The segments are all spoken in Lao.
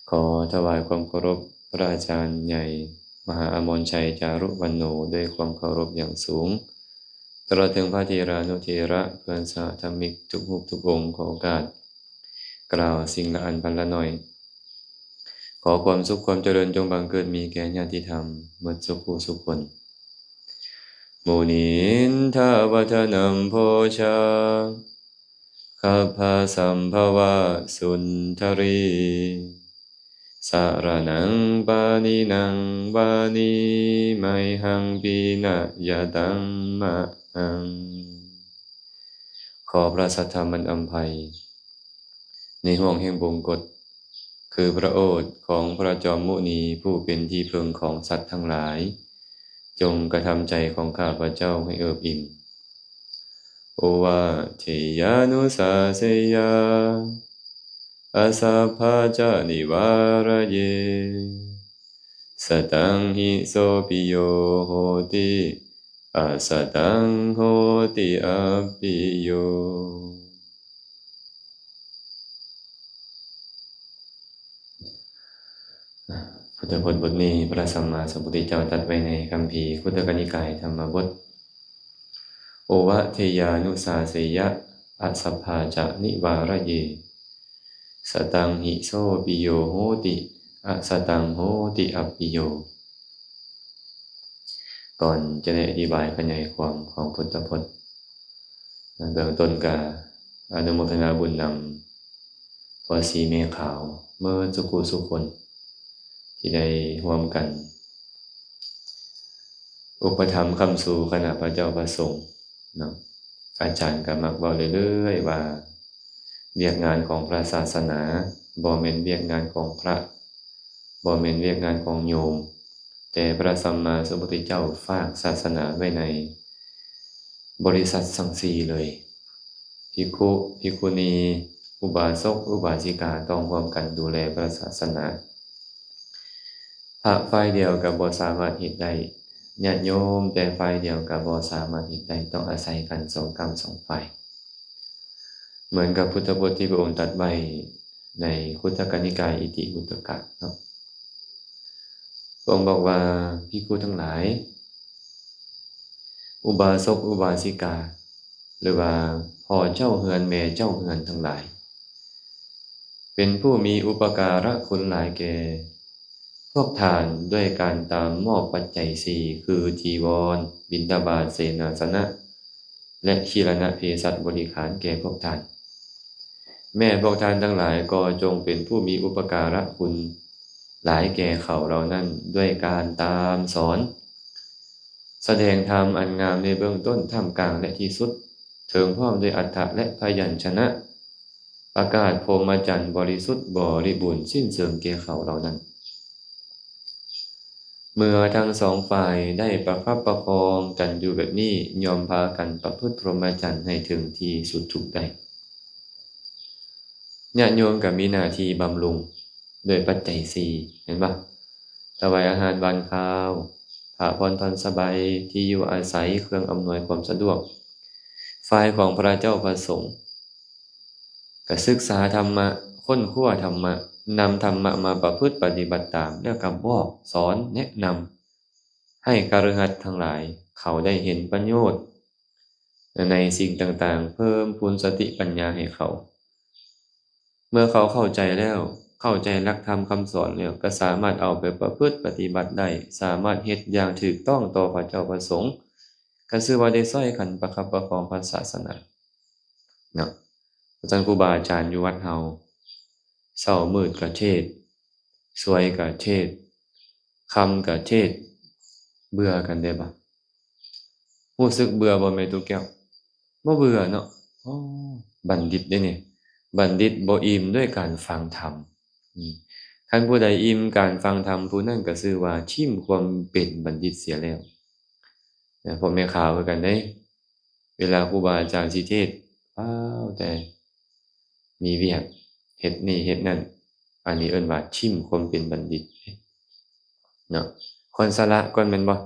ຂໍຖວາຍຄວາມເຄົາລົບພະອາຈານໃຫຍ່ ມະຫາອະມອນໄຊ ຈາລຸວັນໂນ ດ້ວຍຄວາມເຄົາລົບຢ່າງສູງ, ຕະຫຼອດເຖິງພະເຖລານຸເຖລະ ເພື່ອນສະຫະທຳມິກທຸກຮູບທຸກອົງ. ຂໍໂອກາດກ່າວສິ່ງລະອັນພັນລະໜ້ອຍ. ຂໍຄວາມສຸກຄວາມຈະເລີນຈົ່ງບັງເກີດມີແກ່ຍາດຕິທຳໝົດສຸຂູສຸຄົນ. ມຸນິນທະວັດທະນັມໂພຊາ ຄັບພະສຳພະວະສຸນທະຣີ ສະຣະນັງປະນິນັງວາມິ ໄມຫັງປິນະຍະຕັງມະຫັງ. ຂໍພະສັດທຳອັນອຳໄພ ໃນຫ່ວງແຫ່ງບົງກົດ ຄືພະໂອດຂອງພະຈອມມຸນີ ຜູ້ເປັນທີ່ເພິ່ງຂອງສັດທັງຫຼາຍ, ຈົ່ງກະທຳໃຈຂອງຂ້າພະເຈົ້າໃຫ້ເອິບອີ່ມ. ໂອວາເທຍານຸສາເສຍາ ອະສັບພະຈະນິວາຣະເຍ ສະຕັງຫິໂສປິໂຍໂຫຕິ ອະສະຕັງໂຫຕິອັບປິໂຍ. ພຸດທະພົດບົດນີ້ ພະສຳມາສຳພຸດທະເຈົ້າຕັດໄວ້ໃນຄຳພີຄຸດທະກະນິກາຍທຳມະບົດ. ໂອວາເທຍານຸສາເສຍະ ອະສັບພະຈະນິວາຣະເຍ ສະຕັງຫິໂສປິໂຍໂຫຕິ ອະສະຕັງໂຫຕິອັບປິໂຍ. ກ່ອນຈະໄດ້ອະທິບາຍຂະຫຍາຍຄວາມຂອງພຸດທະພົດ, ເບື້ອງຕົ້ນກະອະນຸໂມທະນາບຸນນຳພໍ່ສີແມ່ຂາວເໝິດສຸຂູສຸຄົນ ທີ່ໄດ້ຮ່ວມກັນ ອຸປະຖຳຄ້ຳຊູຄະນະພະເຈົ້າພະສົງເນາະ. ອາຈານກໍມັກເວົ້າເລື້ອຍໆວ່າ ວຽກງານຂອງພະສາສະໜາບໍ່ແມ່ນວຽກງານຂອງພະ, ບໍ່ແມ່ນວຽກງານຂອງໂຍມ, ແຕ່ພະສຳມາສຳພຸດທະເຈົ້າຝາກສາສະໜາໄວ້ໃນບໍລິສັດສັງສີ່ເລີຍ. ພິກຂຸ, ພິກຂຸນີ, ອຸບາສົກ, ອຸບາສິກາ ຕ້ອງຮ່ວມກັນດູແລພະສາສະໜາ. ພະຝ່າຍດຽວກໍບໍ່ສາມາດເຮັດໄດ້, ຍາດໂຍມແຕ່ຝ່າຍດຽວກໍບໍ່ສາມາດເຮັດໄດ້, ຕ້ອງອາໄສກັນສອງກ້ຳສອງຝ່າຍ. ເໝືອນກັບພຸດທະບົດທີ່ພະອົງຕັດໄວ້ໃນຄຸດທະກະນິກາຍອິຕິຄຸດທະກະເນາະ. ພະອົງບອກວ່າ, ພິກຂຸທັງຫຼາຍ, ອຸບາສົກ, ອຸບາສິກາ ຫຼືວ່າພໍ່ເຈົ້າເຮືອນແມ່ເຈົ້າເຮືອນທັງຫຼາຍ ເປັນຜູ້ມີອຸປະກາລະຄຸນຫຼາຍແກ່ພວກທ່ານ ດ້ວຍການຕາມມອບປັດໄຈສີ່ ຄື ຈີວອນ, ບິນທະບາດ, ເສນາສະນະ ແລະ ຄີລະນະເພສັດບໍລິຂານແກ່ພວກທ່ານ. ແມ່ພວກທ່ານທັງຫຼາຍກໍຈົ່ງເປັນຜູ້ມີອຸປະກາລະຄຸນຫຼາຍແກ່ເຂົາເຫຼົ່ານັ້ນ ດ້ວຍການຕາມສອນ ສະແດງທຳອັນງາມໃນເບື້ອງຕົ້ນ, ທ່າມກາງ ແລະ ທີ່ສຸດ, ເຖິງພ້ອມດ້ວຍອັດຖະ ແລະ ພະຍັນຊະນະ, ປະກາດພົມມະຈັນບໍລິສຸດບໍລິບູນສິ້ນເຊີງແກ່ເຂົາເຫຼົ່ານັ້ນ. ເມື່ອທັງສອງຝ່າຍໄດ້ປະຄັບປະຄອງກັນຢູ່ແບບນີ້, ຍ່ອມພາກັນປະພຶດພົມມະຈັນໃຫ້ເຖິງທີ່ສຸດທຸກໄດ້. ຍາດໂຍມກໍມີໜ້າທີ່ບຳລຸງດ້ວຍປັດໄຈສີ່ ເຫັນບໍ່? ຖວາຍອາຫານຫວານຄາວ, ຜ້າຜ່ອນທ່ອນສະບາຍ, ທີ່ຢູ່ອາໄສ, ເຄື່ອງອຳນວຍຄວາມສະດວກ. ຝ່າຍຂອງພະເຈົ້າພະສົງ ກໍສຶກສາທຳມະ, ຄົ້ນຄວ້າທຳມະ, ນຳທຳມະມາປະພຶດປະຕິບັດຕາມ, ແລ້ວກໍບອກສອນແນະນຳໃຫ້ຄະລືຮັດທັງຫຼາຍເຂົາໄດ້ເຫັນປະໂຫຍດໃນສິ່ງຕ່າງໆ, ເພີ່ມພູນສະຕິປັນຍາໃຫ້ເຂົາ. ເມື່ອເຂົາເຂົ້າໃຈແລ້ວ, ເຂົ້າໃຈຫຼັກທຳຄຳສອນແລ້ວ, ກໍສາມາດເອົາໄປປະພຶດປະຕິບັດໄດ້, ສາມາດເຮັດຢ່າງຖືກຕ້ອງຕໍ່ພະເຈົ້າພະສົງ, ກໍຊື່ວ່າໄດ້ຊ່ອຍກັນປະຄັບປະຄອງພະສາສະໜາ. ເນາະ. ອາຈານຄູບາອາຈານຢູ່ວັດເຮົາ ເຊົ້າມືດກະເທດ, ສວຍກະເທດ, ຄ່ຳກະເທດ, ເບື່ອກັນໄດ້ບໍ່? ຮູ້ສຶກເບື່ອບໍ່ແມ່ຕູ້ແກ້ວ? ບໍ່ເບື່ອເນາະ. ອໍ ບັນດິດເດ້ນີ້, ບັນດິດບໍ່ອີ່ມດ້ວຍການຟັງທຳ. ອືມ ຄັນຜູ້ໃດອີ່ມການຟັງທຳ, ຜູ້ນັ້ນກໍຊື່ວ່າຖິ້ມຄວາມເປັນບັນດິດເສຍແລ້ວ. ນະ ພວກແມ່ຂາວຄືກັນເດ້, ເວລາຄູບາອາຈານຊິເທດ ວ້າວ ແຕ່ມີວຽກ ເຮັດນີ້ເຮັດນັ້ນ, ອັນນີ້ເອີ້ນວ່າຖິ້ມຄວາມເປັນບັນດິດເນາະ. ຄວນສະຫຼະກ່ອນແມ່ນບໍ່?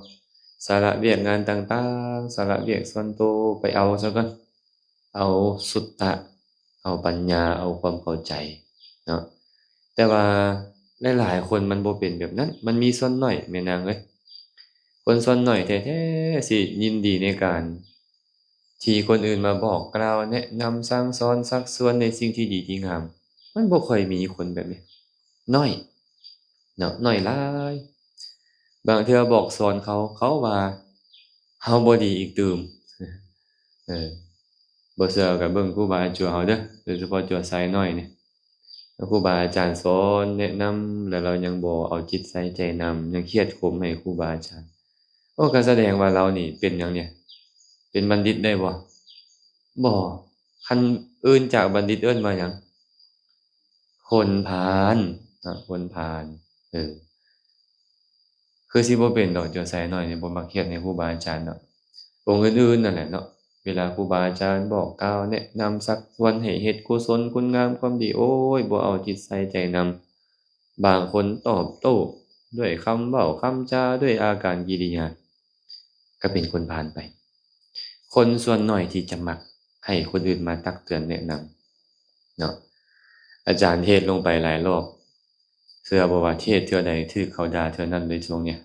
ສະຫຼະວຽກງານຕ່າງໆ, ສະຫຼະວຽກສ່ວນໂຕ, ໄປເອົາຊະກ່ອນ, ເອົາສຸດຕະ, ເອົາປັນຍາ, ເອົາຄວາມເຂົ້າໃຈເນາະ. ແຕ່ວ່າ ຫຼາຍໆຄົນມັນບໍ່ເປັນແບບນັ້ນ, ມັນມີສ່ວນໜ້ອຍແມ່ນາງເອີຍ, ຄົນສ່ວນໜ້ອຍແທ້ໆຊິຍິນດີໃນການທີ່ຄົນອື່ນມາບອກກ່າວແນະນຳສັ່ງສອນຊັກຊວນໃນສິ່ງທີ່ດີທີ່ງາມ. ມັນບໍ່ຄ່ອຍມີຄົນແບບນີ້, ໜ້ອຍເນາະ, ໜ້ອຍຫຼາຍ. ບາງເທື່ອບອກສອນເຂົາ, ເຂົາວ່າເຮົາບໍ່ດີອີກຕື່ມ. ເອີ ບໍ່ເຊື່ອກໍເບິ່ງຄູບາອາຈົວເຮົາເດີ້, ໂດຍສະເພາະຈົວຊາຍນ້ອຍນີ້. ຄູບາອາຈານສອນແນະນຳ ແລ້ວລາວຍັງບໍ່ເອົາຈິດໃສ່ໃຈນຳ, ຍັງຄຽດຂົມໃຫ້ຄູບາອາຈານ. ໂອ້ ກໍສະແດງວ່າລາວນີ້ເປັນຫຍັງນີ້? ເປັນບັນດິດໄດ້ບໍ່? ບໍ່. ຄັນອື່ນຈາກບັນດິດເອີ້ນວ່າຫຍັງ? ຄົນພານເນາະ, ຄົນພານ. ເອີ ຄືຊິບໍ່ເປັນດອກ, ຈົວຊາຍນ້ອຍນີ້ບໍ່ມັກຄຽດໃຫ້ຄູບາອາຈານດອກ. ອົງອື່ນໆນັ້ນແຫຼະເນາະ, ເວລາຄູບາອາຈານບອກກ່າວແນະນຳຊັກຊວນໃຫ້ເຮັດກຸສົນຄຸນງາມຄວາມດີ, ໂອ້ຍ ບໍ່ເອົາຈິດໃສ່ໃຈນຳ. ບາງຄົນຕອບໂຕ້ດ້ວຍຄຳເວົ້າຄຳຈາ, ດ້ວຍອາການກິລິຍາ, ກໍເປັນຄົນພານໄປ. ຄົນສ່ວນໜ້ອຍທີ່ຈະມັກໃຫ້ຄົນອື່ນມາຕັກເຕືອນແນະນຳເນາະ. ອາຈານເທດລົງໄປຫຼາຍລອບ, ເຊື່ອບໍ່ວ່າເທດເທື່ອໃດຖືກເຂົາດ່າເທື່ອນັ້ນເລີຍຊ່ວງເນີ້ຍ.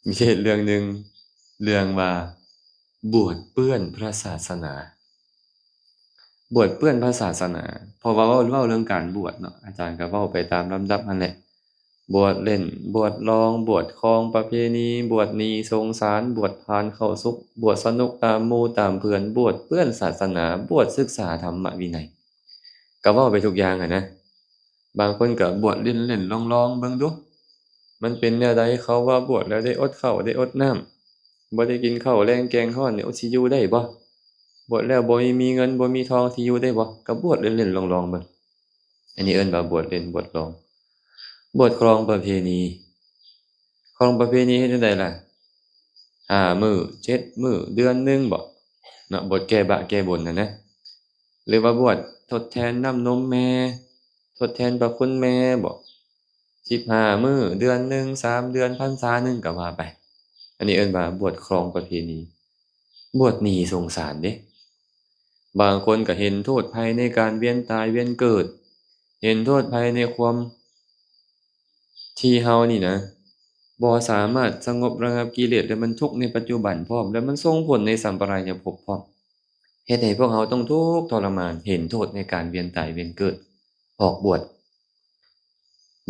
ມີເທດເລື່ອງໜຶ່ງ, ເລື່ອງວ່າບວດເປື້ອນພະສາສະໜາ. ບວດເປື້ອນພະສາສະໜາ, ເພາະວ່າເວົ້າ, ເວົ້າເລື່ອງການບວດເນາະ, ອາຈານກໍເວົ້າໄປຕາມລຳດັບຫັ້ນແຫຼະ. ບວດຫຼິ້ນ, ບວດລອງ, ບວດຄອງປະເພນີ, ບວດໜີສົງສານ, ບວດຜ່ານເຂົ້າສຸກ, ບວດສະໜຸກຕາມໝູ່ຕາມເພື່ອນ, ບວດເປື້ອນສາສະໜາ, ບວດສຶກສາທຳມະວິໄນ. ກໍເວົ້າໄປທຸກຢ່າງຫັ້ນນະ. ບາງຄົນກໍບວດຫຼິ້ນໆລອງໆເບິ່ງດູ, ມັນເປັນແນວໃດ? ເຂົາວ່າບວດແລ້ວໄດ້ອົດເຂົ້າໄດ້ອົດນ້ຳ, ບໍ່ໄດ້ກິນເຂົ້າແລງແກງຮ້ອນນີ້ ໂອ ຊິຢູ່ໄດ້ບໍ່? ບວດແລ້ວບໍ່ມີເງິນບໍ່ມີທອງ ຊິຢູ່ໄດ້ບໍ່? ກໍບວດຫຼິ້ນໆລອງໆເບິ່ງ. ອັນນີ້ເອີ້ນວ່າບວດຫຼິ້ນບວດລອງ. ບວດຄອງປະເພນີ, ຄອງປະເພນີເຮັດຈັ່ງໃດລະ? ຫ້າມື້, ເຈັດມື້, ເດືອນໜຶ່ງບໍ? ເນາະ, ບວດແກ້ບາບແກ້ບຸນຫັ້ນນະ. ຫຼືວ່າບວດທົດແທນນ້ຳນົມແມ່, ທົດແທນພະຄຸນແມ່ບໍ? ສິບຫ້າມື້, ເດືອນໜຶ່ງ, ສາມເດືອນ, ພັນສາໜຶ່ງກໍວ່າໄປ. ອັນນີ້ເອີ້ນວ່າບວດຄອງປະເພນີ. ບວດໜີສົງສານເດ້. ບາງຄົນກໍເຫັນໂທດໄພໃນການວຽນຕາຍວຽນເກີດ, ເຫັນໂທດໄພໃນຄວາມທີ່ເຮົານີ້ນະ ບໍ່ສາມາດສະຫງົບລະງັບກິເລດ ແລະ ມັນທຸກໃນປັດຈຸບັນພ້ອມ ແລະ ມັນສົ່ງຜົນໃນສຳປະລາຍະພົບພ້ອມ, ເຮັດໃຫ້ພວກເຮົາຕ້ອງທຸກທໍລະມານ, ເຫັນໂທດໃນການວຽນຕາຍວຽນເກີດ, ອອກບວດ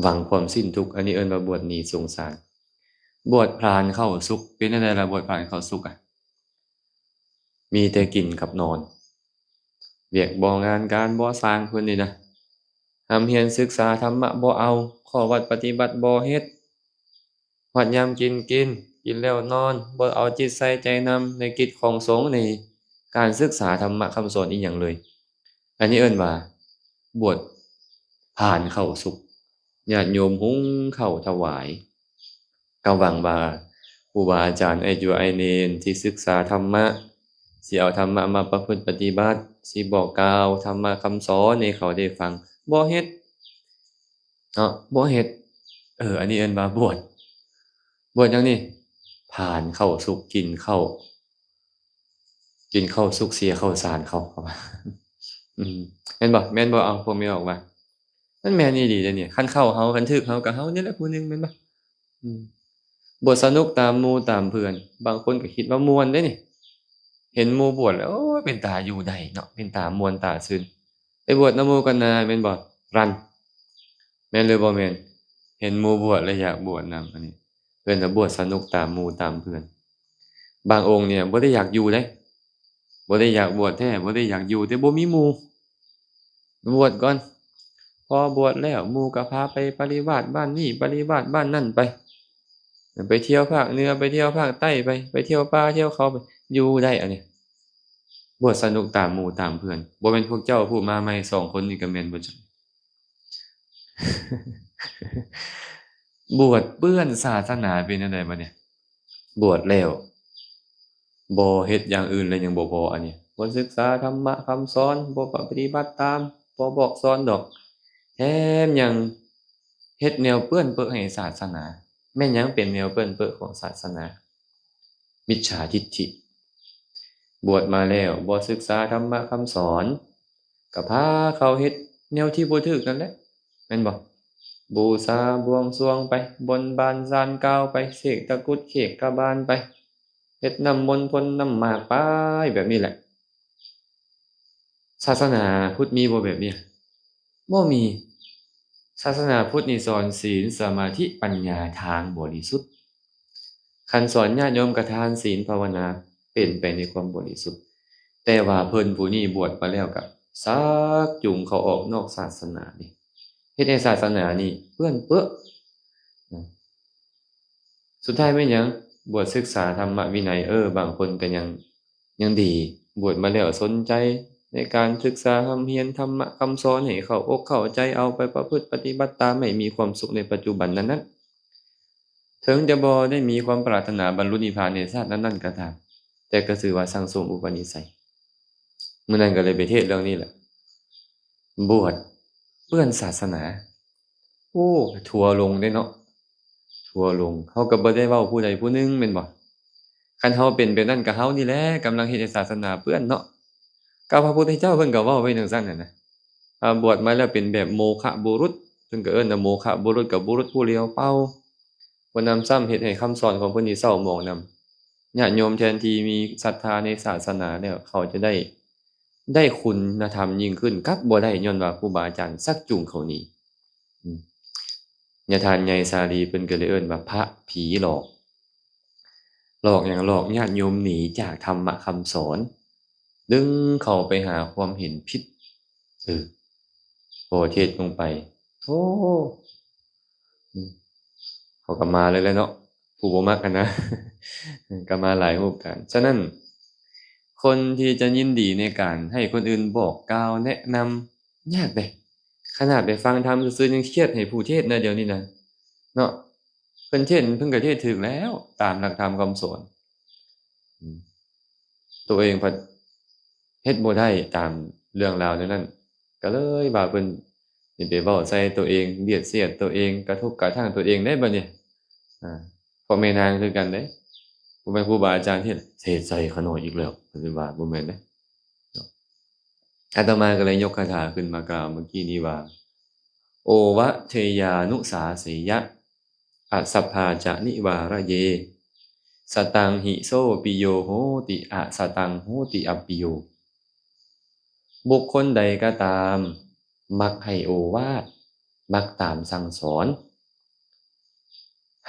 ຫວັງຄວາມສິ້ນທຸກ. ອັນນີ້ເອີ້ນວ່າບວດໜີສົງສານ. ບວດຜານເຂົ້າສຸກ, ເປັນແນວໃດລະບວດຜານເຂົ້າສຸກອະ? ມີແຕ່ກິນກັບນອນ, ວຽກບໍ່ງານການບໍ່ສ້າງເພິ່ນນີ້ນະ, ຮ່ຳຮຽນສຶກສາທຳມະບໍ່ເອົາ, ຂໍ້ວັດປະຕິບັດບໍ່ເຮັດ, ຮອດຍາມກິນກິນ, ກິນແລ້ວນອນ, ບໍ່ເອົາຈິດໃສ່ໃຈນຳໃນກິດຂອງສົງ, ໃນການສຶກສາທຳມະຄຳສອນອີ່ຫຍັງເລີຍ. ອັນນີ້ເອີ້ນວ່າບວດຜານເຂົ້າສຸກ, ຍາດໂຍມຫຸງເຂົ້າຖວາຍ ກໍຫວັງວ່າຄູບາອາຈານ ອ້າຍຈົວອ້າຍເນນ ຊິສຶກສາທຳມະ, ຊິເອົາທຳມະມາປະພຶດປະຕິບັດ, ຊິບອກກ່າວທຳມະຄຳສອນໃຫ້ເຂົາໄດ້ຟັງ. ບໍ່ເຮັດເນາະ, ບໍ່ເຮັດ. ເອີ ອັນນີ້ເອີ້ນວ່າບວດ, ບວດຫຍັງນີ້? ຜານເຂົ້າສຸກ, ກິນເຂົ້າ ກິນເຂົ້າສຸກເສຍເຂົ້າສານເຂົາ, ເຂົາວ່າ. ອືມ ແມ່ນບໍ່? ແມ່ນບໍ່? ເອົາ ພວກແມ່ອອກວ່າ ມັນແມ່ນອີ່ຫຼີເດ້ນີ້. ຄັນເຂົ້າເຮົາ ຄັນຖືກເຮົາ ກໍເຮົານີ້ແຫຼະຜູ້ໜຶ່ງ ແມ່ນບໍ່? ອືມ ບວດສະໜຸກຕາມໝູ່ຕາມເພື່ອນ, ບາງຄົນກໍຄິດວ່າມ່ວນເດ້ນີ້, ເຫັນໝູ່ບວດແລ້ວ ໂອ້ຍ ເປັນຕາຢູ່ໄດ້ເນາະ, ເປັນຕາມ່ວນຕາຊື່ນ, ໄປບວດນຳໝູ່ກັນນາ ແມ່ນບໍ່? ລັນ ແມ່ນຫຼືບໍ່ແມ່ນ? ເຫັນໝູ່ບວດແລ້ວຢາກບວດນຳ, ອັນນີ້ ເອີ້ນວ່າບວດສະໜຸກຕາມໝູ່ຕາມເພື່ອນ. ບາງອົງນີ້ບໍ່ໄດ້ຢາກຢູ່ເດ້, ບໍ່ໄດ້ຢາກບວດແທ້, ບໍ່ໄດ້ຢາກຢູ່ ແຕ່ບໍ່ມີໝູ່, ບວດກ່ອນ. ພໍບວດແລ້ວ ໝູ່ກໍພາໄປປະລິວາດບ້ານນີ້ ປະລິວາດບ້ານນັ້ນໄປ, ໄປທ່ຽວພາກເໜືອ ໄປທ່ຽວພາກໃຕ້ໄປ, ໄປທ່ຽວປ່າທ່ຽວເຂົາໄປ, ຢູ່ໄດ້. ອັນນີ້ບວດສະໜຸກຕາມໝູ່ຕາມເພື່ອນ. ບໍ່ແມ່ນພວກເຈົ້າຜູ້ມາໃໝ່ສອງຄົນນີ້ກໍແມ່ນບໍ່ຈັກ? ບວດເປື້ອນສາສະໜາເປັນຈັ່ງໃດບັດນີ້? ບວດແລ້ວບໍ່ເຮັດຢ່າງອື່ນແລ້ວຍັງບໍ່ພໍ, ອັນນີ້ບໍ່ສຶກສາທຳມະຄຳສອນ, ບໍ່ປະຕິບັດຕາມ, ບໍ່ບອກສອນດອກ, ແຖມຍັງເຮັດແນວເປື້ອນເປິກໃຫ້ສາສະໜາ. ແມ່ນຫຍັງເປັນແນວເປື້ອນເປິກຂອງສາສະໜາ? ມິດສາທິດຖິ. ບວດມາແລ້ວບໍ່ສຶກສາທຳມະຄຳສອນ, ກໍພາເຂົາເຮັດແນວທີ່ບໍ່ຖືກນັ້ນແຫຼະ. ແມ່ນບໍ່? ບູຊາບວງສວງໄປ, ບົນບານສານກ່າວໄປ, ເສກຕະກຸດເຂກກະບານໄປ, ເຮັດນ້ຳມົນພົນນ້ຳໝາກໄປ, ແບບນີ້ແຫຼະ. ສາສະໜາພຸດມີບໍ່ແບບນີ້? ບໍ່ມີ. ສາສະໜາພຸດນີ້ສອນສິນ, ສະມາທິ, ປັນຍາທາງບໍລິສຸດ. ຄັນສອນຍາດໂຍມກະທານ, ສິນ, ພາວະນາ, ເປັນໄປໃນຄວາມບໍລິສຸດ. ແຕ່ວ່າເພິ່ນຜູ້ນີ້ບວດມາແລ້ວກະຊັກຈູງເຂົາອອກນອກສາສະໜານີ້, ເຮັດໃຫ້ສາສະໜານີ້ເປື້ອນເປິ. ສຸດທ້າຍແມ່ນຫຍັງ? ບວດສຶກສາທຳມະວິໄນ, ເອີ, ບາງຄົນກໍຍັງ, ຍັງດີ, ບວດມາແລ້ວສົນໃຈໃນການສຶກສາຮ່ຳຮຽນທຳມະຄຳສອນໃຫ້ເຂົ້າອົກເຂົ້າໃຈ, ເອົາໄປປະພຶດປະຕິບັດຕາມໃຫ້ມີຄວາມສຸກໃນປັດຈຸບັນນັ້ນໆ. ເຖິງຈະບໍ່ໄດ້ມີຄວາມປາດຖະໜາບັນລຸນິບພານໃນຊາດນັ້ນໆກໍຕາມ, ແຕ່ກໍຖືວ່າສັ່ງສົມອຸປະນິໄສ. ມື້ນັ້ນກໍເລີຍໄປເທດເລື່ອງນີ້ແຫຼະ, ບວດເປື້ອນສາສະໜາ. ໂອ້ ທົວລົງເດ້ເນາະ, ທົວລົງ. ເຮົາກໍບໍ່ໄດ້ເວົ້າຜູ້ໃດຜູ້ໜຶ່ງແມ່ນບໍ່? ຄັນເຮົາເປັນແບບນັ້ນກໍເຮົານີ້ແຫຼະກຳລັງເຮັດໃຫ້ສາສະໜາເປື້ອນເນາະ. ກໍພະພຸດທະເຈົ້າເພິ່ນກໍເວົ້າໄວ້ຈັ່ງຊັ້ນຫັ້ນນະ. ອາ, ບວດມາແລ້ວເປັນແບບໂມຄະບຸລຸດ, ເພິ່ນກໍເອີ້ນວ່າໂມຄະບຸລຸດ, ກໍບຸລຸດຜູ້ຫຼຽວເປົ່າ. ບໍ່ນຳຊ້ຳເຮັດໃຫ້ຄຳສອນຂອງເພິ່ນນີ້ເສົ້າໝອງນຳ. ຍາດໂຍມແທນທີ່ມີສັດທາໃນສາສະໜາແລ້ວ ເຂົາຈະໄດ້, ໄດ້ຄຸນນະທຳຍິ່ງຂຶ້ນ, ກັບບໍ່ໄດ້ ຍ້ອນວ່າຄູບາອາຈານຊັກຈູງເຂົາໜີ. ອາ, ຍາທ່ານໃຫຍ່ສາລີເພິ່ນກໍເລີຍເອີ້ນວ່າພະຜີຫຼອກ. ຫຼອກຫຍັງ? ຫຼອກຍາດໂຍມໜີຈາກທຳມະຄຳສອນ, ດຶງເຂົາໄປຫາຄວາມເຫັນຜິດ. ເອີ, ພໍເທດລົງໄປ, ໂທ້, ເຂົາກໍມາເລີຍແຫຼະເນາະ, ຜູ້ບໍ່ມັກຫັ້ນນະ, ກໍມາຫຼາຍຮູບການ. ສະນັ້ນ, ຄົນທີ່ຈະຍິນດີໃນການໃຫ້ຄົນອື່ນບອກກ່າວແນະນຳ ຍາກເດ້. ຂະໜາດໄປຟັງທຳຊື່ໆ ຍັງຄຽດໃຫ້ຜູ້ເທດນະ ດຽວນີ້ນະ, ເນາະ. ເພິ່ນເທດ, ເພິ່ນກໍເທດຖືກແລ້ວ ຕາມຫຼັກທຳຄຳສອນ. ອືມ. ຕົວເອງພັດເຮັດບໍ່ໄດ້ຕາມເລື່ອງລາວແນວນັ້ນ, ກໍເລີຍວ່າເພິ່ນນີ້ໄປເວົ້າໃສ່ຕົວເອງ, ບຽດສຽດຕົວເອງ, ກະທົບກະທັ່ງຕົວເອງເດ້ບັດນີ້. ອາ, ພວກແມ່ນາງຄືກັນເດ້, ບໍ່ແມ່ນຄູບາອາຈານເທດ, ເທດໃສ່ຂະນ້ອຍອີກແລ້ວ, ເພິ່ນວ່າບໍ່ແມ່ນເດ້. ອາດຕະມາກໍເລີຍຍົກຄາຖາຂຶ້ນມາກ່າວເມື່ອກີ້ນີ້ວ່າ, ໂອວະເທຍານຸສາເສຍະ ອະສັບພາຈະນິວາລະເຍ ສະຕັງຫິໂສປິໂຍໂຫຕິ ອະສະຕັງໂຫຕິອັບປິໂຍ. ບຸກຄົນໃດກໍຕາມ ມັກໃຫ້ໂອວາດ, ມັກຕາມສັ່ງສອນ,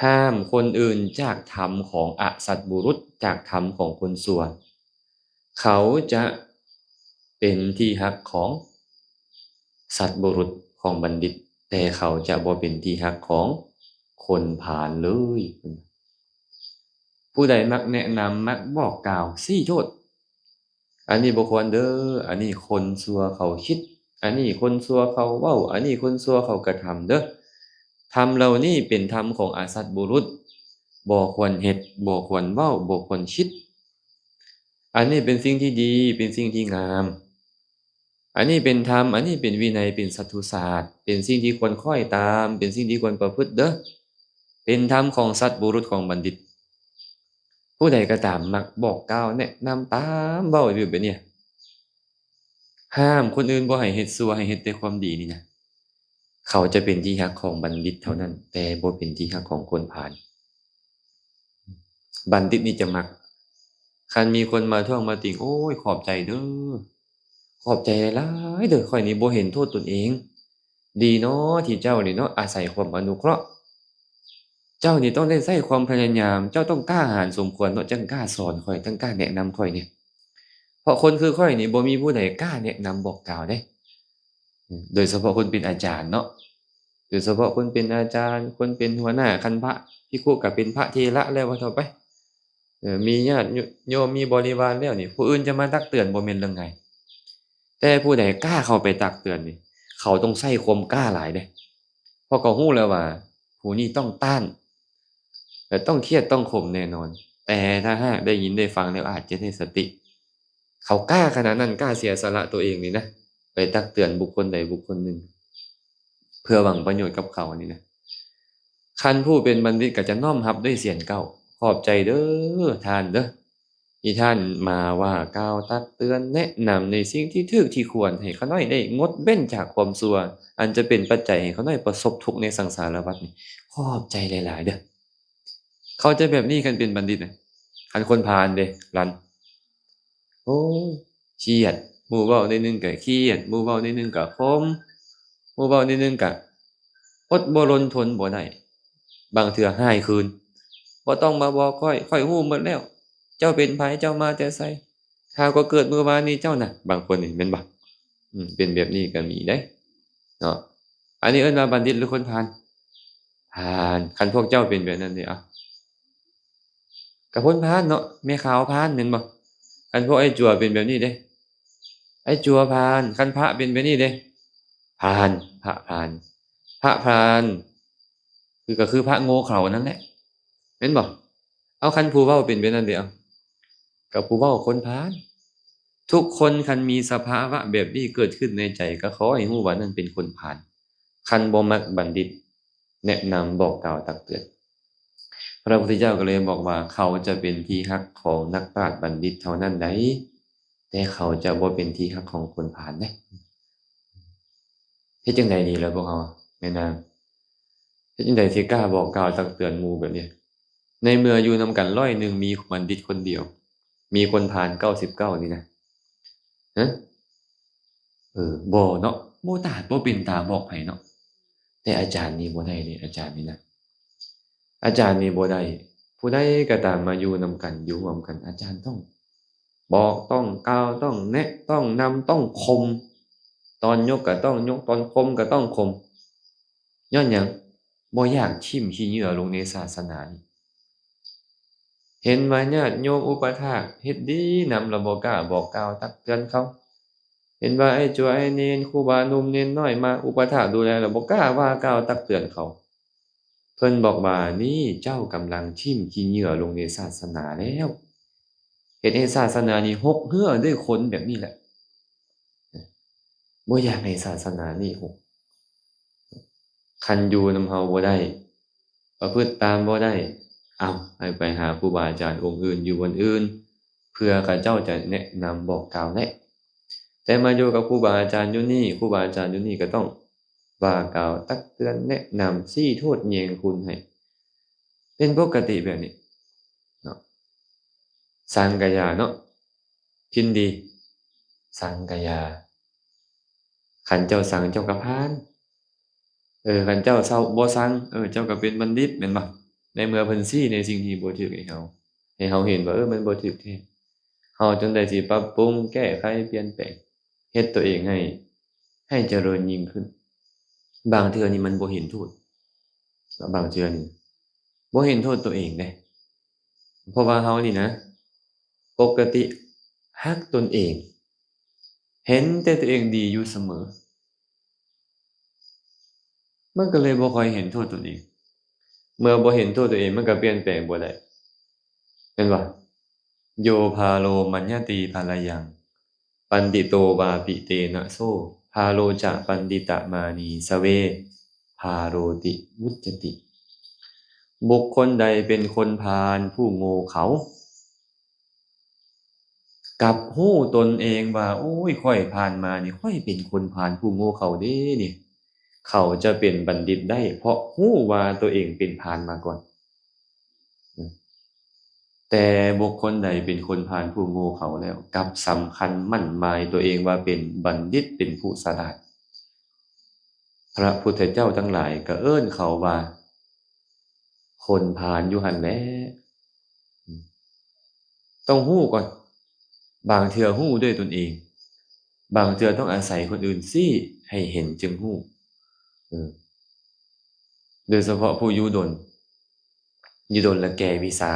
ຫ້າມຄົນອື່ນຈາກທຳຂອງອະສັດບຸລຸດ, ຈາກທຳຂອງຄົນຊົ່ວ, ເຂົາຈະເປັນທີ່ຮັກຂອງສັດບຸລຸດ, ຂອງບັນດິດ, ແຕ່ເຂົາຈະບໍ່ເປັນທີ່ຮັກຂອງຄົນພານເລີຍ. ຜູ້ໃດມັກແນະນຳ, ມັກບອກກ່າວ, ຊີ້ໂທດ, ອັນນີ້ບໍ່ຄວນເດີ, ອັນນີ້ຄົນຊົ່ວເຂົາຄິດ, ອັນນີ້ຄົນຊົ່ວເຂົາເວົ້າ, ອັນນີ້ຄົນຊົ່ວເຂົາກະທຳເດີ. ທຳເຫຼົ່ານີ້ເປັນທຳຂອງອະສັດບຸລຸດ, ບໍ່ຄວນເຮັດ, ບໍ່ຄວນເວົ້າ, ບໍ່ຄວນຄິດ. ອັນນີ້ເປັນສິ່ງທີ່ດີ, ເປັນສິ່ງທີ່ງາມ. ອັນນີ້ເປັນທຳ, ອັນນີ້ເປັນວິໄນ, ເປັນສັດທຸສາດ, ເປັນສິ່ງທີ່ຄວນຄ້ອຍຕາມ, ເປັນສິ່ງທີ່ຄວນປະພຶດເດີ. ເປັນທຳຂອງສັດບຸລຸດ, ຂອງບັນດິດ. ຜູ້ໃດກໍຕາມມັກບອກກ່າວແນະນຳຕາມເວົ້າຢູ່ແບບນີ້, ຫ້າມຄົນອື່ນບໍ່ໃຫ້ເຮັດຊົ່ວ, ໃຫ້ເຮັດແຕ່ຄວາມດີນີ້ນະ, ເຂົາຈະເປັນທີ່ຮັກຂອງບັນດິດເທົ່ານັ້ນ, ແຕ່ບໍ່ເປັນທີ່ຮັກຂອງຄົນພານ. ບັນດິດນີ້ຈະມັກ. ຄັນມີຄົນມາທ້ວງມາຕິງ, ໂອ້ຍ, ຂອບໃຈເດີ, ຂອບໃຈຫຼາຍໆເດີ, ຂ້ອຍນີ້ບໍ່ເຫັນໂທດຕົນເອງ. ດີເນາະ ທີ່ເຈົ້ານີ້ເນາະ ອາໄສຄວາມອະນຸເຄາະ, ເຈົ້ານີ້ຕ້ອງໄດ້ໃຊ້ຄວາມພະຍາຍາມ, ເຈົ້າຕ້ອງກ້າຫານສົມຄວນເນາະ, ຈັ່ງກ້າສອນຂ້ອຍ, ຈັ່ງກ້າແນະນຳຂ້ອຍນີ້. ເພາະຄົນຄືຂ້ອຍນີ້ ບໍ່ມີຜູ້ໃດກ້າແນະນຳບອກກ່າວເດ້, ໂດຍສະເພາະຄົນເປັນອາຈານເນາະ, ໂດຍສະເພາະຄົນເປັນອາຈານ, ຄົນເປັນຫົວໜ້າ, ຄັນພະພິກຂຸກໍເປັນພະເຖລະແລ້ວວ່າເທົ່າໄປ. ເອີ, ມີຍາດໂຍມ, ມີບໍລິວານແລ້ວນີ້, ຜູ້ອື່ນຈະມາຕັກເຕືອນບໍ່ແມ່ນເລື່ອງງ່າຍ. ແຕ່ຜູ້ໃດກ້າເຂົ້າໄປຕັກເຕືອນນີ້, ເຂົາຕ້ອງໃຊ້ຄວາມກ້າຫຼາຍເດ້, ເພາະເຂົາຮູ້ແລ້ວວ່າຜູ້ນີ້ຕ້ອງຕ້ານ ແລະ ຕ້ອງຄຽດຕ້ອງຂົມແນ່ນອນ. ແຕ່ຖ້າຫາກໄດ້ຍິນໄດ້ຟັງແລ້ວອາດຈະໄດ້ສະຕິ. ເຂົາກ້າຂະໜາດນັ້ນ, ກ້າເສຍສະຫຼະຕົວເອງນີ້ນະ, ໄປຕັກເຕືອນບຸກຄົນໃດບຸກຄົນໜຶ່ງ ເພື່ອຫວັງປະໂຫຍດກັບເຂົານີ້ນະ. ຄັນຜູ້ເປັນບັນດິດກໍຈະນ້ອມຮັບດ້ວຍສຽງເກົ້າ, ຂອບໃຈເດີທ່ານເດີ, ທີ່ທ່ານມາວ່າກ່າວຕັກເຕືອນແນະນຳໃນສິ່ງທີ່ຖືກທີ່ຄວນ ໃຫ້ຂ້ານ້ອຍໄດ້ງົດເວັ້ນຈາກຄວາມຊົ່ວ ອັນຈະເປັນປັດໄຈໃຫ້ຂ້ານ້ອຍປະສົບທຸກໃນສັງສາລະວັດນີ້ ຂອບໃຈຫຼາຍໆເດີ້. ເຂົາຈະແບບນີ້ ຄັນເປັນບັນດິດນະ. ຄັນຄົນພານເດ ລັນ ໂອ້ຍ ຄຽດ ໝູ່ເວົ້າໜ້ອຍໜຶ່ງກໍຄຽດ ໝູ່ເວົ້າໜ້ອຍໜຶ່ງກໍຂົມ ໝູ່ເວົ້າໜ້ອຍໜຶ່ງກໍອົດບໍ່ລົນທົນບໍ່ໄດ້ ບາງເທື່ອຮ້າຍຄືນ ບໍ່ຕ້ອງມາບອກຂ້ອຍ ຂ້ອຍຮູ້ໝົດແລ້ວ ເຈົ້າເປັນໃຜ ເຈົ້າມາແຕ່ໃສ ຂ້າກໍເກີດມື້ວານນີ້ເຈົ້ານະ. ບາງຄົນນີ້ແມ່ນບໍ່? ອືມ ເປັນແບບນີ້ກໍມີເດ້ເນາະ. ອັນນີ້ເອີ້ນວ່າບັນດິດ ຫຼື ຄົນພານ? ພານ. ຄັນພວກເຈົ້າເປັນແບບນັ້ນເດ ເອົ້າ ກໍຄົນພານເນາະ ແມ່ຂາວພານແມ່ນບໍ່? ຄັນພວກອ້າຍຈົວເປັນແບບນີ້ເດ້ ອ້າຍຈົວພານ. ຄັນພະເປັນແບບນີ້ເດ້ ພານ ພະພານ ພະພານ ຄື ກໍຄືພະໂງ່ເຂົານັ້ນແຫຼະ ແມ່ນບໍ່? ເອົາ ຄັນຜູ້ເວົ້າເປັນແບບນັ້ນເດ ເອົາ ກໍຜູ້ເວົ້າຄົນພານ. ທຸກຄົນຄັນມີສະພາວະແບບນີ້ເກີດຂຶ້ນໃນໃຈ ກໍຂໍໃຫ້ຮູ້ວ່ານັ້ນເປັນຄົນພານ. ຄັນບໍ່ມັກບັນດິດແນະນຳບອກກ່າວຕັກເຕືອນ ພະພຸດທະເຈົ້າກໍເລີຍບອກວ່າ ເຂົາຈະເປັນທີ່ຮັກຂອງນັກປາດບັນດິດເທົ່ານັ້ນໃດ ແຕ່ເຂົາຈະບໍ່ເປັນທີ່ຮັກຂອງຄົນພານເດ້. ເຮັດຈັ່ງໃດດີລະພວກເຮົາ ແມ່ນາງ? ເຮັດຈັ່ງໃດຊິກ້າບອກກ່າວຕັກເຕືອນໝູ່ແບບນີ້ ໃນເມື່ອຢູ່ນຳກັນຮ້ອຍໜຶ່ງ ມີບັນດິດຄົນດຽວ ມີຄົນພານເກົ້າສິບເກົ້ານີ້ນະ? ຮະ? ເອີ ບໍ່ເນາະ ບໍ່ຕາ ບໍ່ເປັນຕາບອກໃຜເນາະ. ແຕ່ອາຈານນີ້ບໍ່ໄດ້ເດ້ ອາຈານນີ້ນະ ອາຈານນີ້ບໍ່ໄດ້. ຜູ້ໃດກໍຕາມມາຢູ່ນຳກັນ ຢູ່ຮ່ວມກັນ ອາຈານຕ້ອງບອກ ຕ້ອງກ່າວ ຕ້ອງແນະ ຕ້ອງນຳ ຕ້ອງຂົ່ມ ຕອນຍົກກໍຕ້ອງຍົກ ຕອນຂົ່ມກໍຕ້ອງຂົ່ມ. ຍ້ອນຫຍັງ? ບໍ່ຢາກຖິ້ມຂີ້ເຫຍື້ອລົງໃນສາສະໜານີ້. ເຫັນວ່າຍາດໂຍມອຸປະຖາກເຮັດດີນຳ ລະບໍ່ກ້າບອກກ່າວຕັກເຕືອນເຂົາ. ເຫັນວ່າອ້າຍຈົວອ້າຍເນນ ຄູບາໜຸ່ມເນນນ້ອຍມາອຸປະຖາກດູແລ ລະບໍ່ກ້າວ່າກ່າວຕັກເຕືອນເຂົາ. ເພິ່ນບອກວ່າ ນີ້ເຈົ້າກຳລັງຖິ້ມຂີ້ເຫຍື້ອລົງໃນສາສະໜາແລ້ວ ເຮັດໃຫ້ສາສະໜານີ້ຮົກເຮື້ອດ້ວຍຄົນແບບນີ້ແຫຼະ. ບໍ່ຢາກໃຫ້ສາສະໜານີ້ຮົກ. ຄັນຢູ່ນຳເຮົາບໍ່ໄດ້ ປະພຶດຕາມບໍ່ໄດ້ ເອົາ ໃຫ້ໄປຫາຄູບາອາຈານອົງອື່ນຢູ່ບ່ອນອື່ນ ເພື່ອເຂົາເຈົ້າຈະແນະນຳບອກກ່າວແນະ. ແຕ່ມາຢູ່ກັບຄູບາອາຈານຢູ່ນີ້ ຄູບາອາຈານຢູ່ນີ້ກໍຕ້ອງວ່າກ່າວຕັກເຕືອນແນະນຳ ຊີ້ໂທດແຍງຄຸນໃຫ້ ເປັນປົກກະຕິແບບນີ້ເນາະ. ສັງກະຢາເນາະ ກິນດີ ສັງກະຢາ. ຄັນເຈົ້າສັງເຈົ້າກໍຜ່ານ ເອີ ຄັນເຈົ້າເຊົາ ບໍ່ສັງ ເອີ ເຈົ້າກໍເປັນບັນດິດແມ່ນບໍ່? ໃນເມື່ອເພິ່ນຊີ້ໃນສິ່ງທີ່ບໍ່ຖືກໃຫ້ເຮົາ ໃຫ້ເຮົາເຫັນວ່າ ເອີ ມັນບໍ່ຖືກແທ້ ເຮົາຈຶ່ງໄດ້ຊິປັບປຸງ ແກ້ໄຂ ປ່ຽນແປງ ເຮັດຕົວເອງໃຫ້ ໃຫ້ຈະເລີນຍິ່ງຂຶ້ນ. ບາງເທື່ອນີ້ມັນບໍ່ເຫັນໂທດ ບາງເທື່ອນີ້ບໍ່ເຫັນໂທດຕົວເອງເດ້ ເພາະວ່າເຮົານີ້ນະ ປົກກະຕິຮັກຕົນເອງ ເຫັນແຕ່ຕົວເອງດີຢູ່ສະເໝີ ມັນກໍເລີຍບໍ່ຄ່ອຍເຫັນໂທດຕົນເອງ. ເມື່ອບໍ່ເຫັນໂທດຕົວເອງ ມັນກໍປ່ຽນແປງບໍ່ໄດ້ ແມ່ນບໍ່? ໂຍພາໂລມັນຍະຕີພາລະຍັງ ປັນດິໂຕວາປິເຕນະໂສ ພາໂລຈະປັນດິຕະມານີສະເວ ພາໂລຕິວຸດຈະຕິ. ບຸກຄົນໃດເປັນຄົນພານຜູ້ໂງ່ເຂົາ ກັບຮູ້ຕົນເອງວ່າ ໂອ້ຍ ຂ້ອຍຜ່ານມານີ້ ຂ້ອຍເປັນຄົນພານຜູ້ໂງ່ເຂົາເດ້ນີ້ ເຂົາຈະເປັນບັນດິດໄດ້ ເພາະຮູ້ວ່າຕົວເອງເປັນພານມາກ່ອນ. ແຕ່ບຸກຄົນໃດເປັນຄົນພານຜູ້ໂງ່ເຂົາແລ້ວ ກັບສຳຄັນໝັ້ນໝາຍຕົວເອງວ່າເປັນບັນດິດ ເປັນຜູ້ສະຫຼາດ ພະພຸດທະເຈົ້າທັງຫຼາຍກໍເອີ້ນເຂົາວ່າຄົນພານຢູ່ຫັ້ນແຫຼະ. ຕ້ອງຮູ້ກ່ອນ ບາງເທື່ອຮູ້ດ້ວຍຕົນເອງ ບາງເທື່ອຕ້ອງອາໄສຄົນອື່ນຊີ້ໃຫ້ເຫັນຈຶ່ງຮູ້. ເອີ ໂດຍສະເພາະຜູ້ຢູ່ດົນ ຢູ່ດົນລະແກ່ວິຊາ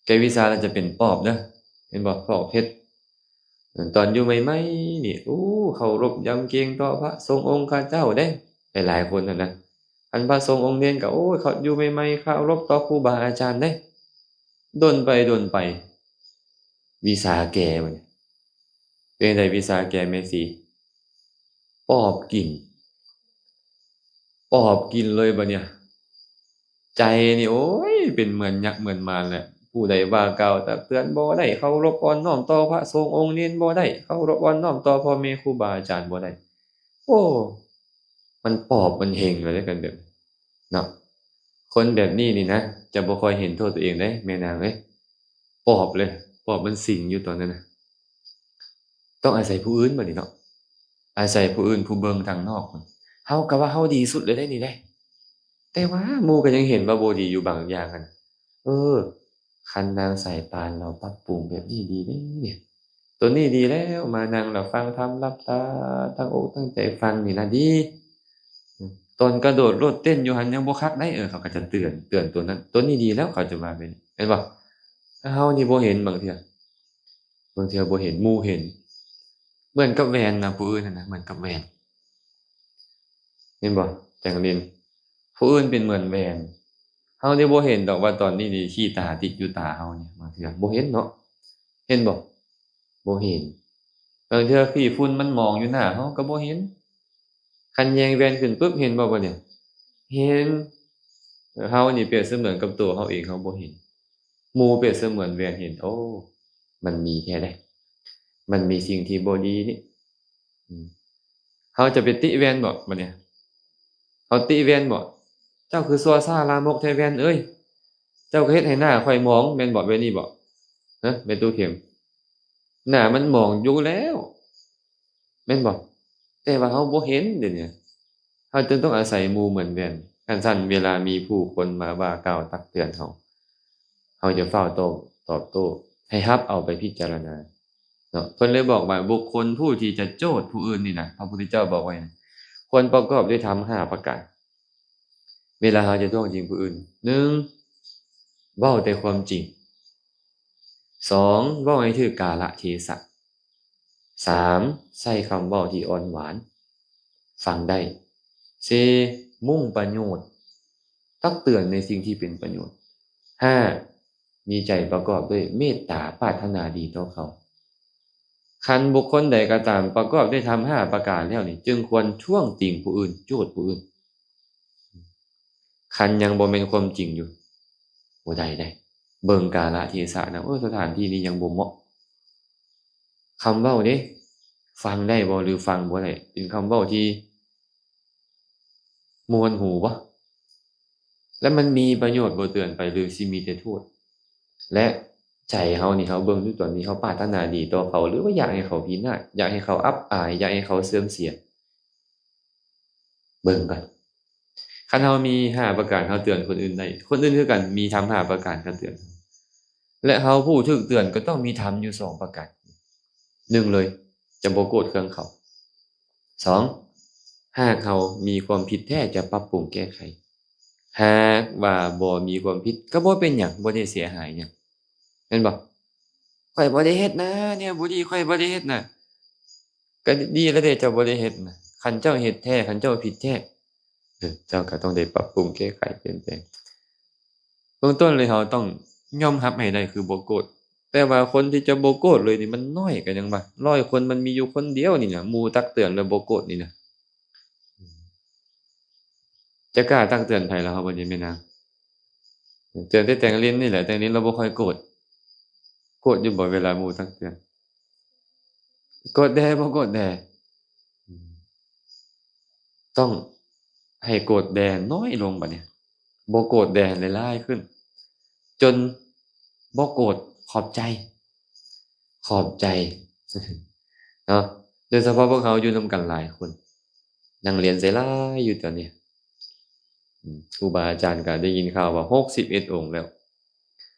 ແກ່ວິຊາລະຈະເປັນປອບເດີ ເຫັນບໍ່ ປອບເພັດ. ເອີ ຕອນຢູ່ໃໝ່ໆນີ້ ໂອ້ ເຄົາລົບຢຳເກງຕໍ່ພະສົງອົງຄະເຈົ້າເດ້ ຫຼາຍໆຄົນຫັ້ນນະ. ອັນພະສົງອົງເນນກໍ ໂອ້ຍ ເຂົາຢູ່ໃໝ່ໆເຄົາລົບຕໍ່ຄູບາອາຈານເດ້. ດົນໄປດົນໄປ ວິຊາແກ່ບັດນີ້ ເປັນໃດ ວິຊາແກ່ແມ່ຊີ? ປອບກິນ ປອບກິນເລີຍບັດນີ້. ໃຈນີ້ ໂອ້ຍ ເປັນເໝືອນຍັກເໝືອນມານແຫຼະ ຜູ້ໃດວ່າກ່າວຕັກເຕືອນບໍ່ໄດ້, ເຄົາລົບອ່ອນນ້ອມຕໍ່ພະສົງອົງເນນບໍ່ໄດ້, ເຄົາລົບອ່ອນນ້ອມຕໍ່ພໍ່ແມ່ຄູບາອາຈານບໍ່ໄດ້. ໂອ້ ມັນປອບມັນເຮັງເລີຍເດ້ ຄັນແບບນີ້ເນາະ. ຄົນແບບນີ້ນີ້ນະ ຈະບໍ່ຄ່ອຍເຫັນໂທດຕົວເອງເດ້ ແມ່ນາງເອີຍ. ປອບເລີຍ, ປອບມັນສິງຢູ່ຕອນນັ້ນນະ. ຕ້ອງອາໄສຜູ້ອື່ນບັດນີ້ເນາະ, ອາໄສຜູ້ອື່ນ ຜູ້ເບິ່ງທາງນອກພຸ້ນ. ເຮົາກໍວ່າເຮົາດີສຸດແລ້ວເດ້ນີ້ເດ້, ແຕ່ວ່າໝູ່ກໍຍັງເຫັນວ່າບໍ່ດີຢູ່ບາງຢ່າງຫັ້ນ. ເອີ ຄັນນາງສາຍປານລາວປັບປຸງແບບນີ້ດີເດ້ນີ້, ໂຕນີ້ດີແລ້ວ, ມານັ່ງລະຟັງທຳ ຫຼັບຕາ ຕັ້ງອົກຕັ້ງໃຈຟັງນີ້ນະດີ. ຕອນກະໂດດໂລດເຕັ້ນຢູ່ຫັ້ນຍັງບໍ່ຄັກໄດ໋. ເອີ ເຂົາກໍຈະເຕືອນ, ເຕືອນໂຕນັ້ນ, ໂຕນີ້ດີແລ້ວ, ເຂົາຈະວ່າແບບນີ້ ແມ່ນບໍ່? ເຮົານີ້ບໍ່ເຫັນບາງເທື່ອ, ບາງເທື່ອບໍ່ເຫັນ, ໝູ່ເຫັນ. ເໝືອນກັບແວ່ນນະ, ຜູ້ອື່ນຫັ້ນນະ ເໝືອນກັບແວ່ນ. ເຫັນບໍ່ ແຕງລິນ? ຜູ້ອື່ນເປັນເໝືອນແວ່ນ. ເຮົານີ້ບໍ່ເຫັນດອກວ່າຕອນນີ້ນີ້ ຂີ້ຕາຕິດຢູ່ຕາເຮົານີ້, ບາງເທື່ອບໍ່ເຫັນເນາະ. ເຫັນບໍ່? ບໍ່ເຫັນ. ບາງເທື່ອຂີ້ຝຸ່ນມັນໝອງຢູ່ໜ້າເຮົາກໍບໍ່ເຫັນ. ຄັນແຍງແວ່ນຂຶ້ນປຶບ ເຫັນບໍ່ບັດນີ້? ເຫັນ. ເຮົານີ້ປຽບສະເໝືອນກັບໂຕເຮົາເອງ ເຮົາບໍ່ເຫັນ. ໝູ່ປຽບສະເໝືອນແວ່ນເຫັນ. ໂອ້ ມັນມີແທ້ເດ້, ມັນມີສິ່ງທີ່ບໍ່ດີນີ້. ອືມ ເຮົາຈະໄປຕິແວ່ນບໍບັດນີ້? ເຮົາຕິແວ່ນບໍ? ເຈົ້າຄືຊົ່ວຊ້າລາມົກແທ້ແວ່ນເອີຍ, ເຈົ້າກໍເຮັດໃຫ້ໜ້າຂ້ອຍໝອງ ແມ່ນບໍ? ແບບນີ້ບໍ? ຮະ ແມ່ຕູ້ເຂັມ? ໜ້າມັນໝອງຢູ່ແລ້ວ ແມ່ນບໍ່? ແຕ່ວ່າເຮົາບໍ່ເຫັນເດນີ້, ເຮົາຈຶ່ງຕ້ອງອາໄສໝູ່ເໝືອນແວ່ນ. ຄັນຊັ້ນເວລາມີຜູ້ຄົນມາວ່າກ່າວຕັກເຕືອນເຮົາ, ເຮົາຈະຟ້າວຕອບ ຕອບໂຕ້, ໃຫ້ຮັບເອົາໄປພິຈາລະນາເນາະ. ເພິ່ນເລີຍບອກວ່າ ບຸກຄົນຜູ້ທີ່ຈະໂຈດຜູ້ອື່ນນີ້ນະ, ພະພຸດທະເຈົ້າບອກໄວ້ນະ, ຄວນປະກອບດ້ວຍທຳຫ້າປະການ. ເວລາເຮົາຈະທ້ວງຕິງຜູ້ອື່ນ, ໜຶ່ງ ເວົ້າແຕ່ຄວາມຈິງ, ສອງ ເວົ້າໃຫ້ຖືກກາລະເທສະ, ສາມ ໃຊ້ຄຳເວົ້າທີ່ອ່ອນຫວານ ຟັງໄດ້, ສີ່ ມຸ່ງປະໂຫຍດ, ຕັກເຕືອນໃນສິ່ງທີ່ເປັນປະໂຫຍດ, ຫ້າ ມີໃຈປະກອບດ້ວຍເມດຕາ ປາດຖະໜາດີຕໍ່ເຂົາ. ຄັນບຸກຄົນໃດກໍຕາມປະກອບດ້ວຍທຳຫ້າປະການແລ້ວນີ້, ຈຶ່ງຄວນທ້ວງຕິງຜູ້ອື່ນ, ໂຈດຜູ້ອື່ນ. ຄັນຍັງບໍ່ແມ່ນຄວາມຈິງຢູ່, ບໍ່ໄດ້ເດ້. ເບິ່ງກາລະເທສະນະ, ໂອ້ຍ ສະຖານທີ່ນີ້ຍັງບໍ່ເໝາະ. ຄຳເວົ້າເດ້, ຟັງໄດ້ບໍ່ ຫຼື ຟັງບໍ່ໄດ້? ເປັນຄຳເວົ້າທີ່ມ່ວນຫູບໍ່? ແລະ ມັນມີປະໂຫຍດບໍ່? ເຕືອນໄປ ຫຼື ຊິມີແຕ່ໂທດ? ແລະ ໃຈເຮົານີ້, ເຮົາເບິ່ງຢູ່ຕອນນີ້, ເຮົາປາດຖະໜາດີຕໍ່ເຂົາ ຫຼືວ່າຢາກໃຫ້ເຂົາພິນາດ, ຢາກໃຫ້ເຂົາອັບອາຍ, ຢາກໃຫ້ເຂົາເສື່ອມເສຍ? ເບິ່ງກ່ອນ. ຄັນເຮົາມີຫ້າປະການ, ເຮົາເຕືອນຄົນອື່ນໄດ້, ຄົນອື່ນຄືກັນມີທຳຫ້າປະການກໍເຕືອນ. ແລະ ເຮົາຜູ້ຖືກເຕືອນກໍຕ້ອງມີທຳຢູ່ສອງປະການ. ໜຶ່ງເລີຍ, ຈະບໍ່ໂກດເຄືອງເຂົາ. ສອງ ຫາກເຮົາມີຄວາມຜິດແທ້ ຈະປັບປຸງແກ້ໄຂ. ຫາກວ່າບໍ່ມີຄວາມຜິດ ກໍບໍ່ເປັນຫຍັງ, ບໍ່ໄດ້ເສຍຫາຍຫຍັງ. ແມ່ນບໍ່? ຂ້ອຍບໍ່ໄດ້ເຮັດນະ, ແນວບໍ່ດີຂ້ອຍບໍ່ໄດ້ເຮັດນະ. ກໍດີແລ້ວເດ້ ເຈົ້າບໍ່ໄດ້ເຮັດນະ. ຄັນເຈົ້າເຮັດແທ້, ຄັນເຈົ້າຜິດແທ້, ເອີ ເຈົ້າກໍຕ້ອງໄດ້ປັບປຸງແກ້ໄຂປ່ຽນແປງ. ເບື້ອງຕົ້ນເລີຍ ເຮົາຕ້ອງຍອມຮັບໃຫ້ໄດ້ ຄືບໍ່ໂກດ. ແຕ່ວ່າຄົນທີ່ຈະບໍ່ໂກດເລີຍນີ້ມັນໜ້ອຍ, ກໍຍັງວ່າ ຮ້ອຍຄົນມັນມີຢູ່ຄົນດຽວນີ້ນະ, ໝູ່ຕັກເຕືອນແລ້ວບໍ່ໂກດນີ້ນະ. ຈະກ້າຕັກເຕືອນໃຜລະ ເຮົາບັດນີ້ແມ່ນຫຍັງ? ເຕືອນແຕ່ແຕງລິນນີ້ແຫຼະ, ແຕງລິນລາວບໍ່ຄ່ອຍໂກດ. ໂກດຢູ່ບໍ່ເວລາໝູ່ຕັກເຕືອນ? ໂກດແດ່ ບໍ່ໂກດແດ່. ອືມ ຕ້ອງໃຫ້ໂກດແດ່ນ້ອຍລົງບັດນີ້, ບໍ່ໂກດແດ່ຫຼາຍໆຂຶ້ນ, ຈົນບໍ່ໂກດ. ຂອບໃຈ, ຂອບໃຈເນາະ. ໂດຍສະເພາະພວກເຮົາຢູ່ນຳກັນຫຼາຍຄົນ, ນັກຮຽນໃສ່ຫຼາຍຢູ່ຕອນນີ້. ອືມ ຄູບາອາຈານກໍໄດ້ຍິນຂ່າວວ່າຫົກສິບເອັດອົງແລ້ວ,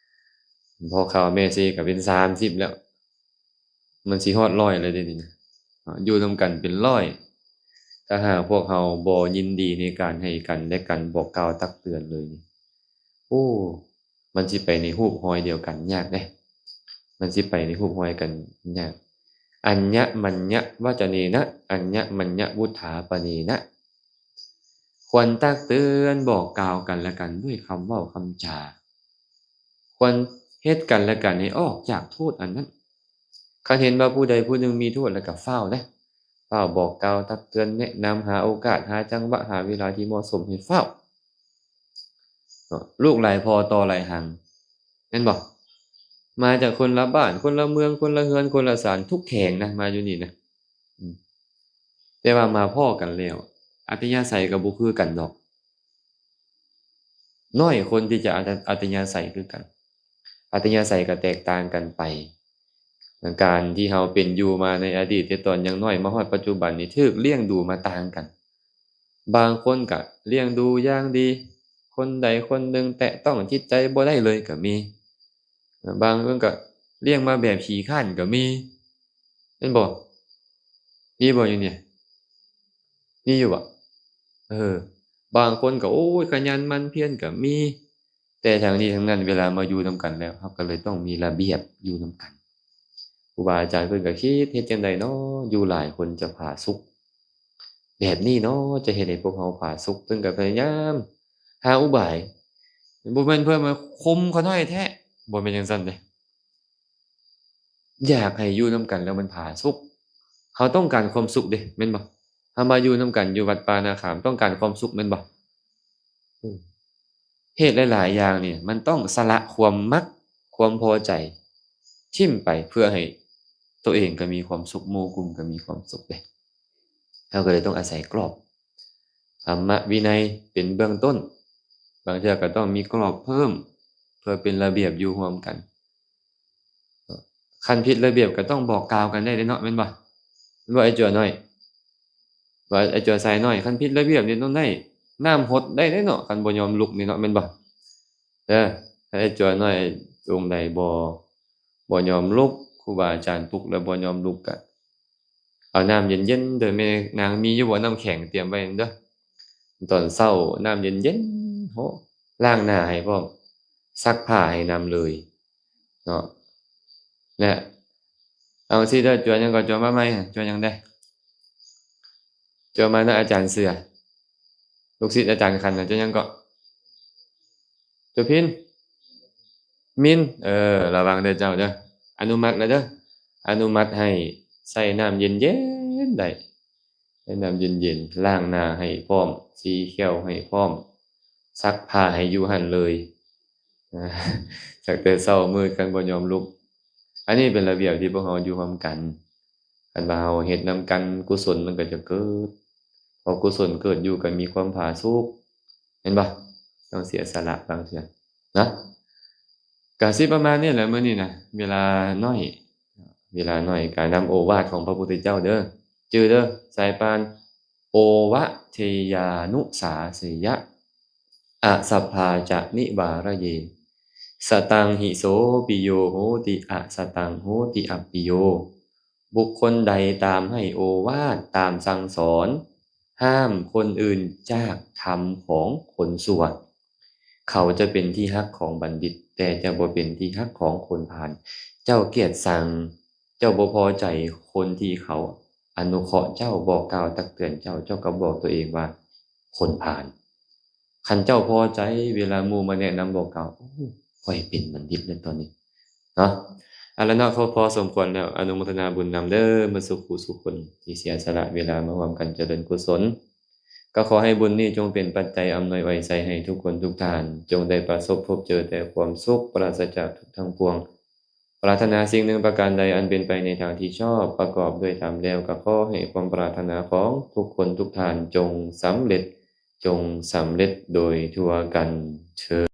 ພໍ່ຂ່າວແມ່ຊີກໍເປັນສາມສິບແລ້ວ. ມັນຊິຮອດຮ້ອຍແລ້ວເດນີ້ນະ, ຢູ່ນຳກັນເປັນຮ້ອຍ. ຖ້າຫາກພວກເຮົາບໍ່ຍິນດີໃນການໃຫ້ກັນແລະກັນບອກກ່າວຕັກເຕືອນເລີຍນີ້, ໂອ້ ມັນຊິໄປໃນຮູບຮອຍດຽວກັນຍາກເດ້, ມັນຊິໄປໃນຮູບຮອຍກັນຍາກ. ອັນຍະມັນຍະວະຈະເນນະ ອັນຍະມັນຍະວຸດຖາປະເນນະ. ຄວນຕັກເຕືອນບອກກ່າວກັນແລະກັນດ້ວຍຄຳເວົ້າຄຳຈາ, ຄວນເຮັດກັນແລະກັນໃຫ້ອອກຈາກໂທດອັນນັ້ນ. ຄັນເຫັນວ່າຜູ້ໃດຜູ້ໜຶ່ງມີໂທດແລ້ວກໍຟ້າວເດ້, ຟ້າວບອກກ່າວຕັກເຕືອນ, ແນະນຳ, ຫາໂອກາດ, ຫາຈັງຫວະ, ຫາເວລາທີ່ເໝາະສົມໃຫ້ຟ້າວ. ເນາະ ລູກຫຼາຍພໍ່ຕໍ່ຫຼາຍຫາງ ແມ່ນບໍ່? ມາຈາກຄົນລະບ້ານ ຄົນລະເມືອງ ຄົນລະເຮືອນ ຄົນລະສານ ທຸກແຂວງນະ ມາຢູ່ນີ້ນະ ອືມ ແຕ່ວ່າມາພໍ້ກັນແລ້ວ ອັດຕະຍາໄສກໍບໍ່ຄືກັນດອກ. ນ້ອຍຄົນທີ່ຈະອັດຕະ ອັດຕະຍາໄສຄືກັນ ອັດຕະຍາໄສກໍແຕກຕ່າງກັນໄປ. ການທີ່ເຮົາເປັນຢູ່ມາໃນອະດີດ ແຕ່ຕອນຍັງນ້ອຍມາຮອດປັດຈຸບັນນີ້ ຖືກລ້ຽງດູມາຕ່າງກັນ. ບາງຄົນກໍລ້ຽງດູຢ່າງດີ ຄົນໃດຄົນໜຶ່ງແຕະຕ້ອງຈິດໃຈບໍ່ໄດ້ເລີຍກໍມີ. ບາງຄົນກໍລ້ຽງມາແບບຂີ້ຄ້ານກໍມີ ແມ່ນບໍ່? ມີບໍ່ຢູ່ນີ້? ມີຢູ່ບໍ່? ເອີ ບາງຄົນກໍ ໂອ້ຍ ຂະຫຍັນໝັ່ນພຽນກໍມີ. ແຕ່ທັງນີ້ທັງນັ້ນ ເວລາມາຢູ່ນຳກັນແລ້ວ ເຮົາກໍເລີຍຕ້ອງມີລະບຽບຢູ່ນຳກັນ. ຄູບາອາຈານເພິ່ນກໍຄິດ ເຮັດຈັ່ງໃດເນາະ ຢູ່ຫຼາຍຄົນຈະຜາສຸກ ແບບນີ້ເນາະ ຈະເຮັດໃຫ້ພວກເຮົາຜາສຸກ. ເພິ່ນກໍພະຍາຍາມຫາອຸບາຍ ບໍ່ແມ່ນເພື່ອມາຂົ່ມຂ້ານ້ອຍແທ້ ບໍ່ແມ່ນຈັ່ງຊັ້ນເດ້. ຢາກໃຫ້ຢູ່ນຳກັນແລ້ວມັນຜາສຸກ ເຮົາຕ້ອງການຄວາມສຸກເດ້ ແມ່ນບໍ່? ເຮົາມາຢູ່ນຳກັນຢູ່ວັດປ່ານາຄາມ ຕ້ອງການຄວາມສຸກແມ່ນບໍ່? ເຫດຫຼາຍໆຢ່າງນີ້ ມັນຕ້ອງສະຫຼະຄວາມມັກ ຄວາມພໍໃຈຖິ້ມໄປ ເພື່ອໃຫ້ໂຕເອງກໍມີຄວາມສຸກ ໝູ່ກຸ່ມກໍມີຄວາມສຸກເດ້. ເຮົາກໍເລີຍຕ້ອງອາໄສກອບ ທຳມະວິໄນເປັນເບື້ອງຕົ້ນ ບາງເທື່ອກໍຕ້ອງມີກອບເພີ່ມ ເພື່ອເປັນລະບຽບຢູ່ຮ່ວມກັນ. ຄັນຜິດລະບຽບກໍຕ້ອງບອກກ່າວກັນໄດ້ເດ້ເນາະ ແມ່ນບໍ່? ແມ່ນບໍ່ ໄອ້ຈົວນ້ອຍ? ວ່າໄອ້ຈົວຊາຍນ້ອຍ ຄັນຜິດລະບຽບນີ້ຕ້ອງໄດ້ນ້ຳຫົດໄດ້ເດ້ເນາະ ຄັນບໍ່ຍອມລຸກນີ້ເນາະ ແມ່ນບໍ່? ເອີ ຖ້າໄອ້ຈົວນ້ອຍອົງໃດບໍ່ ບໍ່ຍອມລຸກ ຄູບາອາຈານປຸກແລ້ວບໍ່ຍອມລຸກ ກະເອົານ້ຳເຢັນໆເດີ ແມ່ນາງມີຢູ່ບໍ່ ນ້ຳແຂງຕຽມໄວ້ເດີ ຕອນເຊົ້ານ້ຳເຢັນໆ ໂຫ ລ້າງໜ້າໃຫ້ພ້ອມ ຊັກຜ້າໃຫ້ນຳເລີຍເນາະ. ແລະ ເອົາຊີ້ເດີ ຈົວຫຍັງກໍ ຈົວມາໃໝ່ ຈົວຫຍັງເດ້? ຈົວມານະ ອາຈານເສືອ ລູກສິດອາຈານຂັນນະ ຈົວຫຍັງເກາະ? ຈຸພິນ ມິນ ເອີ ລະວັງເດີເຈົ້າເດີ ອະນຸມັດແລ້ວເດີ ອະນຸມັດໃຫ້ໃຊ້ນ້ຳເຢັນໆໄດ້ ໃຊ້ນ້ຳເຢັນໆ ລ້າງໜ້າໃຫ້ພ້ອມ ສີແຂ້ວໃຫ້ພ້ອມ ຊັກຜ້າໃຫ້ຢູ່ຫັ້ນເລີຍ ຊັກແຕ່ເຊົ້າມືດ ຄັນບໍ່ຍອມລຸກ. ອັນນີ້ເປັນລະບຽບທີ່ພວກເຮົາຢູ່ຮ່ວມກັນ ຄັນວ່າເຮົາເຮັດນຳກັນ ກຸສົນມັນກໍຈະເກີດ ພໍກຸສົນເກີດຢູ່ກໍມີຄວາມຜາສຸກ ແມ່ນບໍ່? ຕ້ອງເສຍສະຫຼະບາງເທື່ອນະ. ກະຊິປະມານນີ້ແຫຼະມື້ນີ້ນະ ເວລາໜ້ອຍ ເວລາໜ້ອຍ ກະນຳໂອວາດຂອງພະພຸດທະເຈົ້າເດີ ຈື່ເດີ ສາຍປານ ໂອວະເທຍານຸສາເສຍະ ອະສັບພາຈະນິວາລະເຍ ສະຕັງຫິໂສປິໂຍໂຫຕິ ອະສະຕັງໂຫຕິອັບປິໂຍ. ບຸກຄົນໃດຕາມໃຫ້ໂອວາດ ຕາມສັ່ງສອນ ຫ້າມຄົນອື່ນຈາກທຳຂອງຄົນຊົ່ວ ເຂົາຈະເປັນທີ່ຮັກຂອງບັນດິດ ແຕ່ຈະບໍ່ເປັນທີ່ຮັກຂອງຄົນພານ. ເຈົ້າກຽດຊັງ ເຈົ້າບໍ່ພໍໃຈຄົນທີ່ເຂົາອະນຸເຄາະເຈົ້າ ບອກກ່າວຕັກເຕືອນເຈົ້າ ເຈົ້າກໍບອກຕົວເອງວ່າຄົນພານ. ຄັນເຈົ້າພໍໃຈເວລາໝູ່ມາແນະນຳບອກກ່າວ ໂອ້ ຂ້ອຍເປັນບັນດິດແລ້ວຕອນນີ້ເນາະ. ເອົາລະເນາະ ພໍສົມຄວນແລ້ວ ອະນຸໂມທະນາບຸນນຳເດີ ໝົດສູ່ຜູ້ສູ່ຄົນທີ່ເສຍສະຫຼະເວລາມາຮ່ວມກັນຈະເລີນກຸສົນ. ກໍຂໍໃຫ້ບຸນນີ້ຈົ່ງເປັນປັດໄຈອຳນວຍໄວ້ໄຊໃຫ້ທຸກຄົນທຸກທ່ານ ຈົ່ງໄດ້ປະສົບພົບເຈີແຕ່ຄວາມສຸກ ປາສະຈາກທຸກທັງປວງ. ປາດຖະໜາສິ່ງໜຶ່ງປະການໃດອັນເປັນໄປໃນທາງທີ່ຊອບ ປະກອບດ້ວຍທຳແລ້ວ ກໍຂໍໃຫ້ຄວາມປາດຖະໜາຂອງທຸກຄົນທຸກທ່ານຈົ່ງສຳເລັດ ຈົ່ງສຳເລັດໂດຍທົ່ວກັນເທີ້ນ.